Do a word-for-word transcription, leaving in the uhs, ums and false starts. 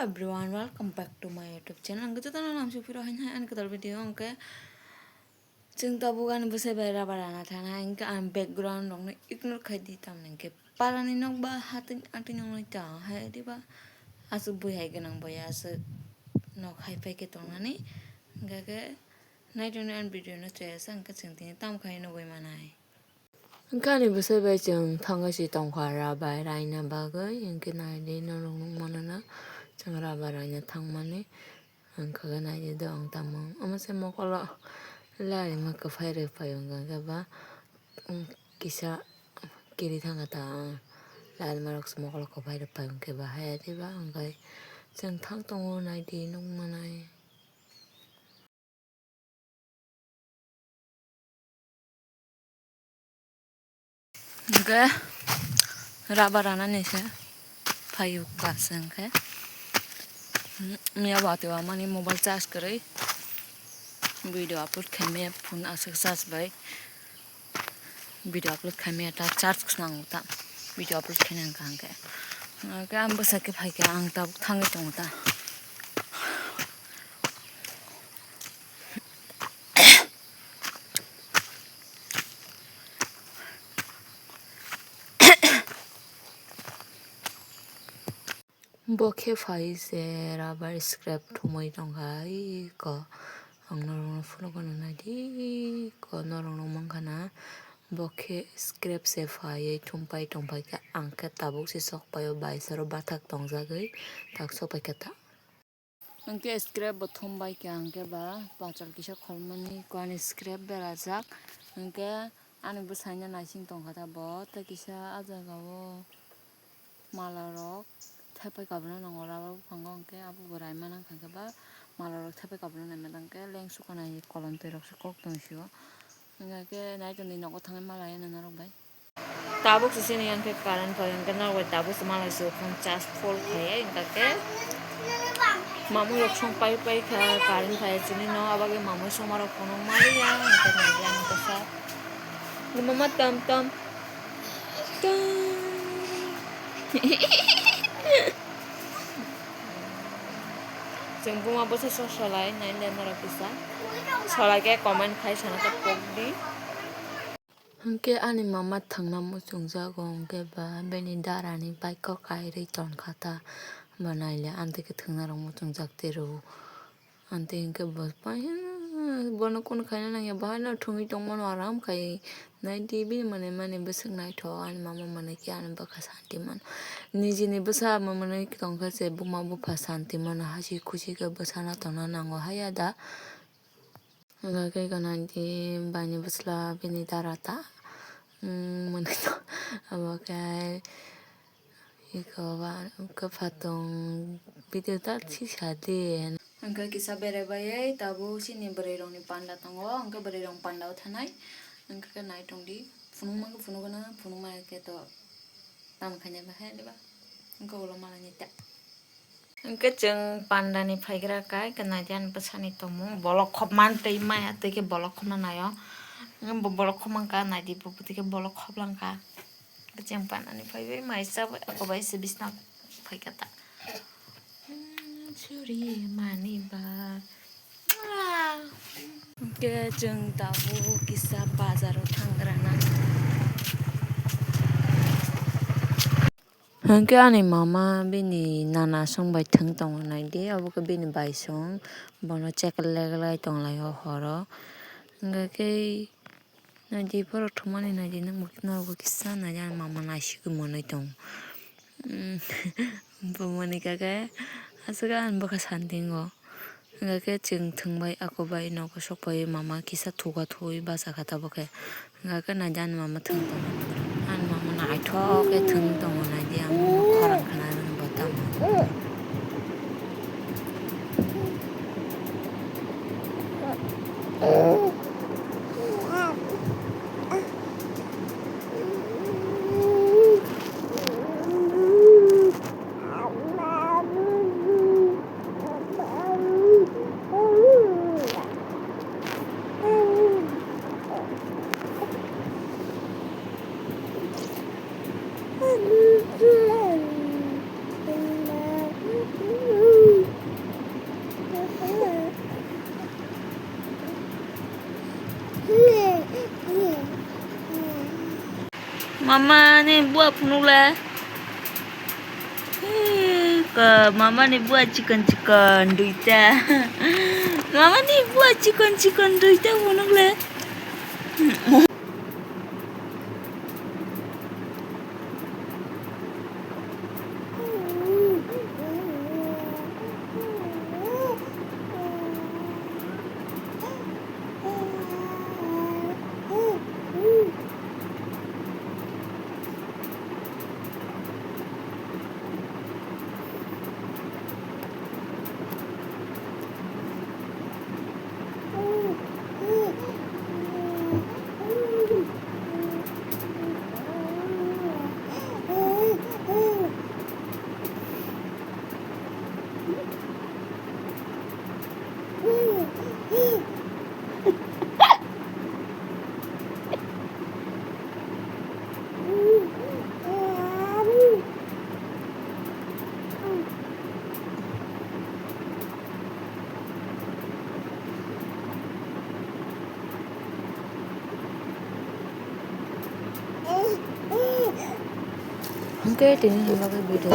Everyone, welcome back to my YouTube channel. Ang jotono lamsok phiro haino hai ani kwtal video, hwnkhe chwng tabuk ani bwsai bai rubber rana thangna, hwnkhe ang background rokno ignore khai di, tamni hwnkhe parani nok ba hatwini atwini wngwi ta hai diba, aswk bui hai gwnang bai aswk nok hai phai khe tongnani, hwnkhe khe naitoni ani video no chaya sa, hwnkhe chwng tini tamo khai nugwi manai. Hwnkhe ani bwsai bai chwng thangwi si tongkha rubber raina bagwi, hwnkhe naidi norok nukmano na chwng rubber raina thangmani. Hwnkhe naidi do ang tamo omo se mokolo larima kwphai rwphai wngkha khe ba, um, kisa kiri thangkha ta, larima rok se mokolo kwphai rwphai wngkhe ba haya diba, hwnkhe chwng thang tongo naidi nukmanai. Hwnkhe rubber ranani se phaio kasa hwnkhe. Miya watwi wamani mobile charge kwrwi video upload khaimaya phone aswk charge bai. Video upload khaimaya ta charge nango ta video upload khaina hwnkha hwnkhe. Hwnkhe ang bwsakhe phaikha ang tabuk thangwi tongo ta. Bo khe phai se rubber scrap thumui tongkha, iko ang norokno phunukgwno naidi, iko norokno mankha na bo khe scrap se phaiwi thumpai tongpai kha, ang khe tabuk se sokpaio baisaro bathak tongjagwi tak sokpai kha ta. Hwnkhe scrap bo thumbai kha, hwnkhe ba pachal kisa kholmani kua ni scrap berajak, hwnkhe ani bwsaino naising tongkha ta bo tei kisa ah jagao. Mala rok thepai kabuna nango rubber buphango, hwnkhe abo bo raima nang kha khe ba mala rok thepai kabuna naima tang khe leng sukha nai kolom twi rok se kok tong sio, hwnkhe naitoni nogo thangwi mala ya norok bai. Tabuk se chini yang khe current phai hwnkhe norok bai tabuk se mala se phone charge full khai hwnkha khe mamui rok song pai pai kha current phai chini no, abo khe mamui songma rok phone mali ya hwnkhe nai ya hwnkhe sa mama tom tom. Chwng buma bwsa sok solai nai le norok kisa. Solai khe comment khai sana ta pok di. Hwnkhe ani mama thangna muchungjago hwnkhe ba bini darani bike o kairwi tonkha ta. Bo naile amtwi khe thwngna rok muchungjak tei rw. Amtwi hwnkhe bo pai bono kunu khaina nangya, bo haino thwngwi tongmano aram khai naidi bini manwi mani bwswk naithok ani mama manwi khe ani bwkha santi mano. Nijini bwsa manwi tongkha se buma bupha santi mano, hasi khusi khe bwsano tongna nango haya da. Hwnkha khe gana di baini bwsla bini dara ta, mm, mwnwi tong abo khe iko ba khe phatong video ta thisa di. Hwnkhe kisa berai baiwi tabuk chini bwrwi rokni panda tongo, hwnkhe bwrwi rokni panda o thanai hwnkhe khe nai tong di, phunukma khe phunukgwno, phunukma khe to tamo khainai bahai diba, hwnkhe ulo malainai ta. Hwnkhe chwng panda ni phaigra kai, khe naidi ani bwsani tongmung, bolok khopma twi maya twi khe bolok khopna naio. Bo bolok khopma wngkha, naidi bo twi khe bolok khoplang kha. Khe chwng panda ni phaiwi mai chawi, ako bai se bisna phaikha ta. Hmm, churi mani ba. Hwnkhe chwng tabuk kisa bazaro thanggrana. Hwnkhe ani mama bini nana song bai thwng tongo naidi, obo khe bini bai song bono chekelai tonglaio horo. Hwnkhe khe naidi borok thumani naidi, norokbo kisa naidi, ani mama naisigwi mwnwi tongo. Bo mwnwi kha khe aswk ani bwkha santi wngo. Hwnkhe chwng thwngbai, ako bai nogo sokpaiwi mama kisa thuga thuwi bachakha tabukhe. Hwnkhe naidi ani mama thwng tongo. Ani mama naithok khe thwng tongo, naidi ang khorang khna rwngbo tamo. Mama ni bua phunukle. Hei, ka mama ni bua chikon chikon duita. Mama ni bua chikon chikon duita phunukle. Hwnkhe tini ni bagwi video